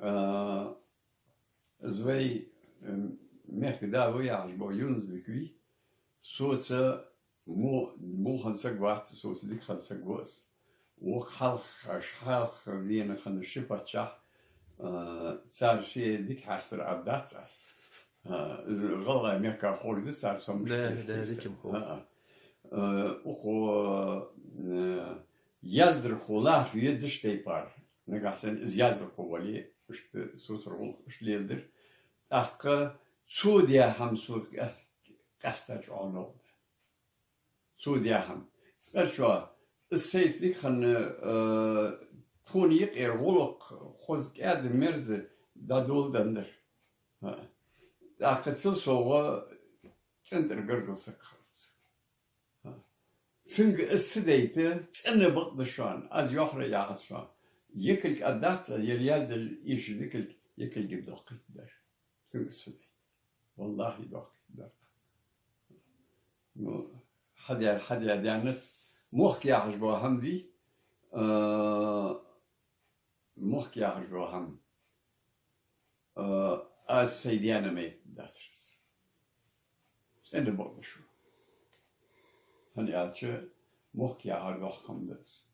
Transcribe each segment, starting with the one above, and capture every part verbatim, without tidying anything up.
А, из вай, м, мехкда ва яхаш бола Юнус-Бик вий, соца му-, мулхан саг вац, соца дика хинна саг ва из. Вокх хьалха, хьалха вена хинна ши паччахь, а, цар ше дика хьестар аргдац аз. А, из гӀалгӀай мехка ховш да цар сомаш. Да, да, дика хов. А, а. Э, укхо, э, яздархо лаха везаш тайпара. Нагахьа санна из яздархо вале, иштта соцара гӀулакх иштта леладир. ТӀаккха цо даь хӀама сога къаьстта чӀоагӀа новкъа да. Цо даь хӀама. Цкъа шо, из сайца дика хинна, э, тхона юкъера гӀулакх хоза кӀаьда-мерза дӀадоладеннадар. ХӀаа. ТӀаккха цул совгӀа цӀен тӀара гаргара саг хилац. Цунга из ца дайта, цӀена бакъда шоана, аз йоахар яхац шоана. Екалг аргдац аз, ер яздаь эшаш дикалг, екалг а доаккхийтаргдар. Цунга из ца дайта. Валлахьи, доаккхийтаргдар. Ну, хьадаьр, хьадаь даьннад, мохк яхаш бола хӀама дий, а, мохк яхаш бола хӀама. А, аз сай даьна меттиг дацар из. ЦӀена бакъда шо. ХӀана аьлча, мохк яхар доккха хӀама да из.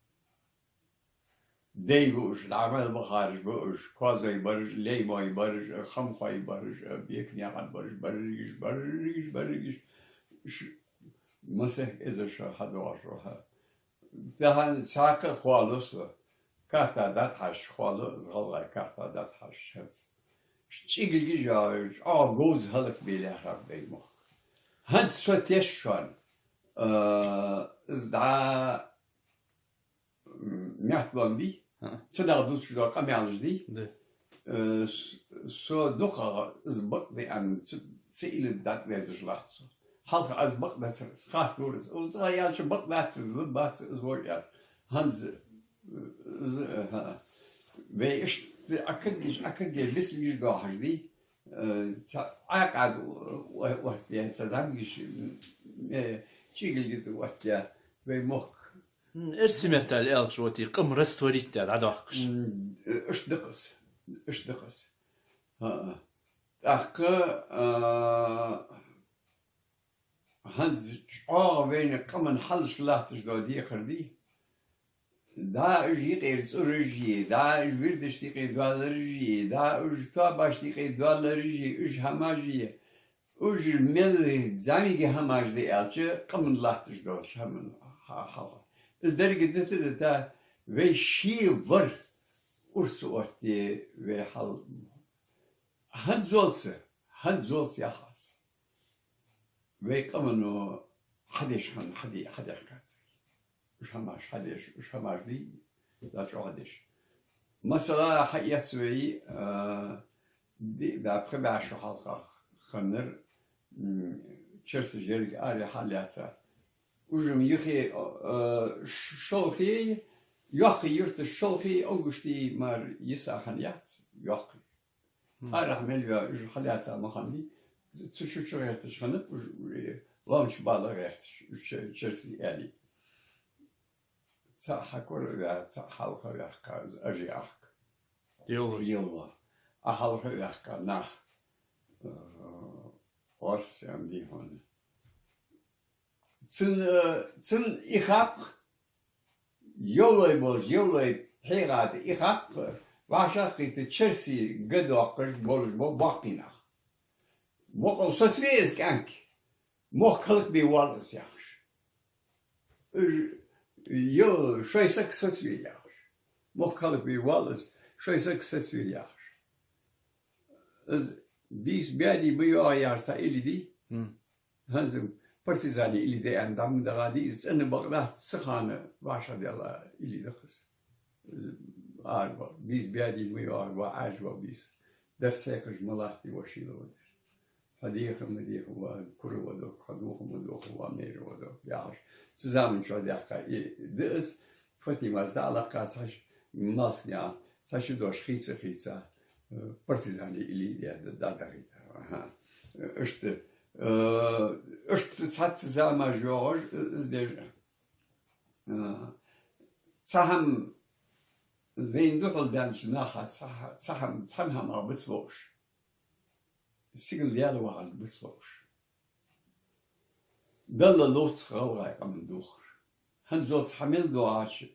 Дай ба уж, дӀа мел бахараш ба уж, коазой бараш, леймой бараш, хамхой бараш, беканехьа бараш, барригаш, барригаш, барригаш. Ш-, масех эзар шу хьадоагӀаш ва хьа. Тахан цхьаккха а хоалу со. Карта дӀатӀахьажача хоалу, из гӀалгӀай карта дӀатӀахьажача хӀанз. ЧӀигалгаш а, чӀоагӀа говза хӀалакбе лаьрхӀад вай мохк. ХӀанз со теш шоана, а, из дӀа, м, мехталон дий, ХӀа. Цу дагӀа дувцаш дола къамаьлаш дий. Да. Э, с-, со дукхагӀа из бакъ да аьнна, ца, ца илла дӀатӀавезаш латт со. Хьалха аз бакъ дацар из, хастур из. Укх цӀагӀа аьлча бакъ дац из, лургбац из вож аьнна. ХӀанз, э, из, э, хӀа. Вай иштта Ӏакагиш, Ӏакагеш, бицлигаш доахаш дий. Э, ца, Ӏаькъад о-, о-, оттадаь, ца зӀамигаш, м, э, чӀигалга тӀа оттадаь, вай мохк. М, эрсий меттала аьлча, вот и къам растворить даь дӀадоаккхаш. М, э, иштта да-кх из. Иштта да-кх из. ХӀаа. ТӀаккха, а, хӀанз чӀоагӀа вайна къаман хьалхашка латташ дола декхар дий. ДӀа уж юкъера цӀураш а, дӀа уж вирдашта юкъе доаллараш а, дӀа уж тоабашта юкъе доаллараш а, уж хӀамаш а, уж мел зӀамига хӀамаш да аьлча, къаман латташ долча хӀаман хьа-, хьалха. Из деррига дита, дита, вай ший вар урс оттаде вай хьал. ХӀанзалца, хӀанзалца яхац. Вай къамо хьадеш хинна, хьаде-, хьадехкад. Уж хӀамаш хьадеш, уж хӀамаш дий, дӀачӀоагӀдеш. Масала, хьаэц вай, а, диъ бӀаь, пхи бӀаь шу хьалха хиннар, м, черсаш еррига аре хьаллаьца. Уж-м юхе, а, ш-, шолхе, йоккхий юрташ шолхе, августий мара йиса хиннаяц, йоккхий. Мгм. Арахьа мел йола уж хьаллаьца ма хиннадий, цу шу чу гӀерташ хиннаб уж, уж лоамча бала гӀерташ, уж че-, черсий аьле. Цхьаъ хьакора а ваь, цхьаъ хьалха а ваьккха, из ажи ахка. Йолла. Йолла. Ӏа хьалха а ваьккха нах, э, орс аьнна дий хьона. Цун, э, цун и хапкъ, йоллой болаш, йоллой пхьегӀа тӀа и хапкъ, вӀашагӀкхийтта черсий га доаккхаш болаш бола боккхий нах. Бокъо соцаве из кӀаьнк, мохк хӀалакбе воалл из яхаш. Уж, йо, шоай саг соцаве яхаш. Мохк хӀалакбе воалл из, шоай саг соцаве яхаш. Из бийса баьде ма йоагӀа яхаш цхьа илли дий? Хм. ХӀанз партизани илли да аьнна дӀа ма дагӀадий, из цӀена бакъ дац, цу хана вӀашагӀдаьнна илли да-кх из. Из арабаьха, бийса баьде ма йоагӀа, ва Ӏаьржа ва бийса. Дарс хьекхаш ма латтий, ва шийла ва дарс. Хьо деха ма деха, ва кура ва дог, хьо доха ма доха, ва майра ва дог, яхаш. Цу заман чу даьккха и да из, Фатимас дӀалакха цхьа ш-, малсне, цхьа шу дош хийца-хийца, э, партизани илли де-, дӀадахийта. Аха. Иштта, э, иштта цхьацца замаш йоагӀаш, э, из деш. Э, цхьа хӀама вайна духьал баьннача наха цхьа-, цхьа хӀама, цхьан хӀамах бицлуш, сигала Даьла вахар бицлуш. Далла ловцах гӀалгӀай къаман духар. ХӀанзалца хьа мел доагӀача,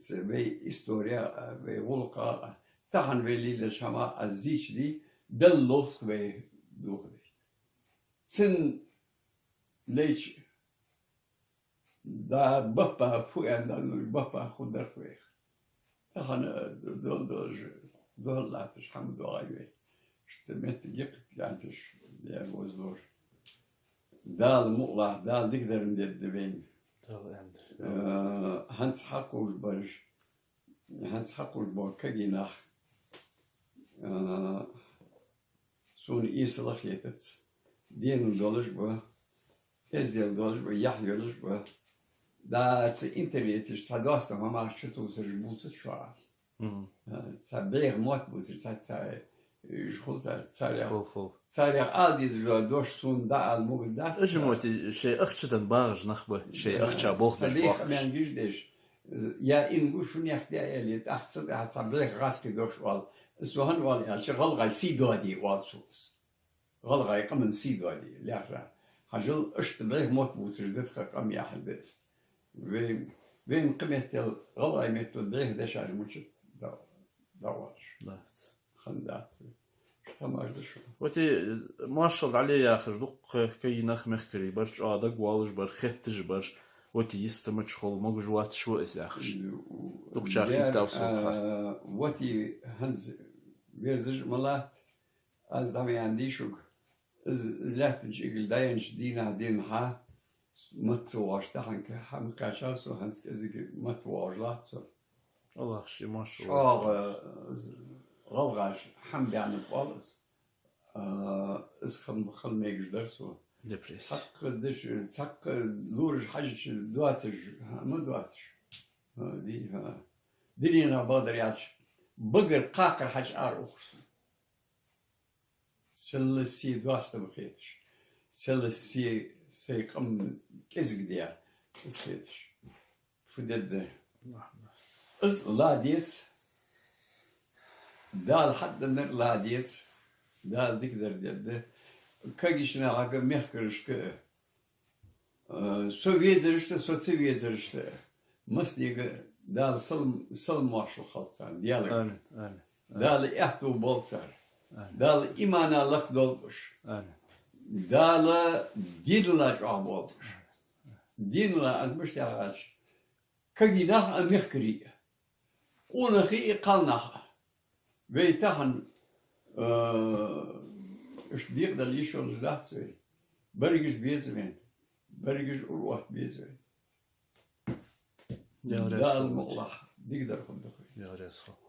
ц-, вай истори а, вай гӀулакх а, тахан вай лелача хӀамах а зийча дий, Далла ловцах вай духар. Цун лайча да баппа фу аьнна, баппа хӀун дар вайх. Тахан, э, дол-, долаш, дол латташ хӀама доагӀа вай. Иштта меттиг йикхийтта лаьнташ, я возлор. Дала мукъалахь, Дала дикадар дергда вайна. Дала аьнна. Э, хӀанз хьакхувш бараш, хӀанз хьакхувш бола кагий нах, э, сона эсала хетац. Денал долаш ба, эздел долаш ба, яхь йолаш ба. ДӀа цу интернете цхьа доастам хӀамаш чутувсараш бувцац шоана. Мгм. А, цхьа бӀеха мотт бувцараш, цхьа, цхьа, уж хул цар, царех, Хул, хул. царех ала дезаш дола дош сона дӀаала могаргдац. Уж мотти шоай ахча денна багӀаш нах ба, шоай ахча болх беш баьхкаш. Цхьа бӀеха къамаьл гуш деш, я инга шунех де аьле, тӀаккха цу тӀа цхьа бӀеха гӀазкхий дош оал. Из со хӀана оал аьлча, гӀалгӀай сий доаде оал цо из. ГӀалгӀай къаман сий доаде, лаьрхӀа. Хьажал, иштта бӀеха мотт бувцаш да тха къам яхар да из. Вай, вайна кхыметтел гӀалгӀай меттала бӀеха дешаш мичад да-, дагӀаш. Дац. Хиннадац. Тамаш да шо. Вот и, э, моаршал дӀале яхаш дуккха кагий нах мехкарий бар, чӀоагӀа дагавоалаш бар, хетташ бар. Вот и йистамаш хул, могаш воацаш ва из яхаш. Дукха чар хиттав сога. Э, вот и хӀанз верзаш ма латт, аз дӀаваьнна дий шуга. Из лаьттан чӀегилг дӀаеннача дийнахьа денз хьа, мотт ца воагӀаш, тахан хӀама кхаьчав со, хӀанз кӀезига мотт воагӀаш латт со. АллахӀа ший моаршал лойла. ЧӀоагӀа, э, гӀалгӀаша хӀама баьннаб оал из. А, из хам-, хала мегаш дар со. Депрессия. Цхьаккха деш, цхьаккха лораш хьажача доацаш, хӀама доацаш. А, ди, а. Дуненах бакъдар яьлча, багара кхакхар хьача ара ухаш со. Селласе доастам хеташ. Селласе сай къам кӀезига де, из хеташ. Фу дергда? Из ладеца. Дала хьаденнар ладеца. Дала дикадар дергда. Кагийча нахага, мехкарашка а. Э, со везарашта, со ца везарашта, массанега Дала салам-, салам-моаршал хилда царна, Даьлага. Амин, амин, амин. Дала аьттув болба цар. Амин. Дала имана лакхдолда уж. Амин. Дала денала чӀоагӀболба уж. Денала, аз мишта яхар аьлча, кагий нах а, мехкарий а. Къонахий а, кхалнах а. Вай тахан, э, иштта декъадала йиш йолаш дац вай. Берригаш беза вайна. Берригаш ура отта беза вайна. Дала мукъалахь, дикадар хургда вай. Дала раьза хилва.